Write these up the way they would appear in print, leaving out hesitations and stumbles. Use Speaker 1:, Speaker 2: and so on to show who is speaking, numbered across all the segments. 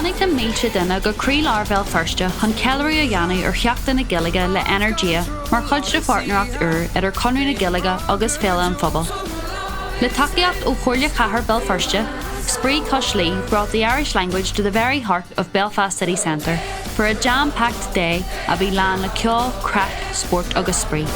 Speaker 1: Tháinig na mílte duine go croílár Bhéal Feirste chun ceiliúradh a dhéanamh ar Sheachtain na Gaeilge le Energia mar chuid de pháirtnéireacht úr idir Conradh na Gaeilge agus Féile an Phobail. Le tacaíocht ó Chomhairle Chathair Bhéal Feirste, Spraoi Cois Laoi brought the Irish language to the very heart of Belfast city centre for a jam-packed day a bhí lán le ceol, craic, spórt agus spraoi.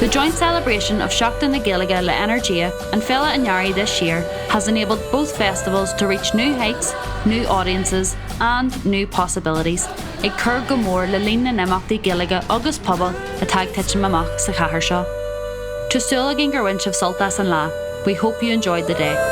Speaker 1: The joint celebration of Seachtain na Gaeilge le Energia and Féile an Earraigh this year has enabled both festivals to reach new heights, new audiences and new possibilities, ag cur go mór le líon na n-imeachtaí Gaeilge agus pobail atá ag titim amach sa chathair seo. Tá súil againn gur bhain sibh sult as an lá, we hope you enjoyed the day.